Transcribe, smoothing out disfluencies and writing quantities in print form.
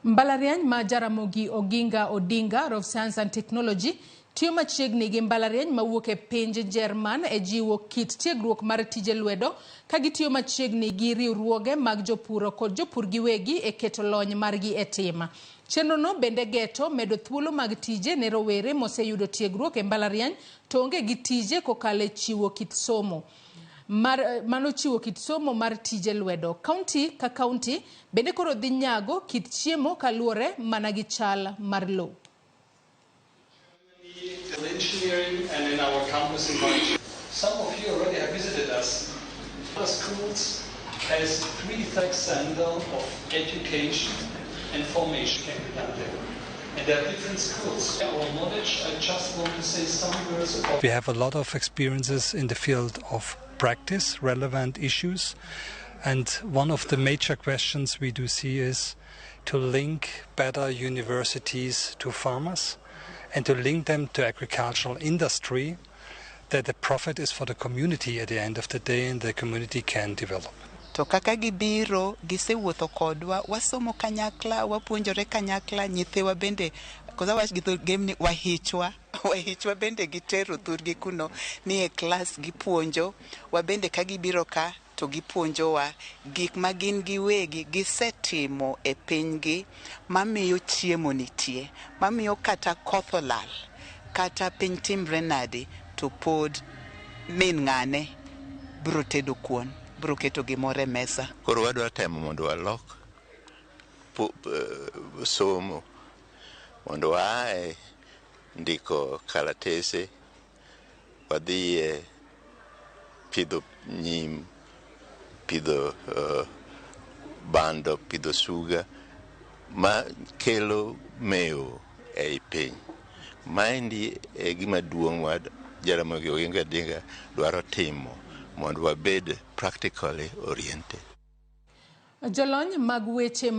Mbalariany ma Jaramogi Oginga Odinga of Science and Technology tiyo machiegni gi mbalariany mawuok e piny Jerman e jiwo kit tiegruok mar tije lwedo ka gitiyo machiegni gi riwruoge mag jopur kod jopur giwegi e keto lony margi e tim. Chenrono bende geto medo thuolo mag tije ne rowere moseyudo tiegruok e mbalariany to onge gi tije kokalo e chiwo kit somo mar mano chiwo kit somo mar tije lwedo. Kaunti ka kaunti bende koro dhi nyago kit chiemo kaluwore mana gi chal mar lowo. Engineering and in our campus in March. Some of you already have visited us. The schools has three center of education and formation can be done there. And there are different schools. Our knowledge, I just want to say some words about. We have a lot of experiences in the field of practice, relevant issues. And one of the major questions we do see is to link better universities to farmers and to link them to agricultural industry, that the profit is for the community at the end of the day and the community can develop. To kaka gibiro, gisewuotho kodwa, wasomo kanyakla, wapuonjore kanyakla, nyithiwa bende kosa wach gi dho gemni wahichwa wahichwa bende gitero thurgi kuno ni e klas gipuonjo wabende. Ka gibiro ka to gipuonjowa gik ma gin giwegi gisetimo e pinygi mamiyo chiemo nitie, mamiyo kata koth olal, kata piny timre nade, to pod min ng'ane biro tedo kuon, biro keto gimoro e mesa. Koro wadwa temo mondo walok somo mondo waae ndiko kalatese wadhiye pidho nyim, pidho bando, pidho suga ma kelo mewo ei piny. Maendi e gima duong' ma Jaramogi Oginga Odinga dwaro timo mondo wabed practically oriented. Jolony mag weche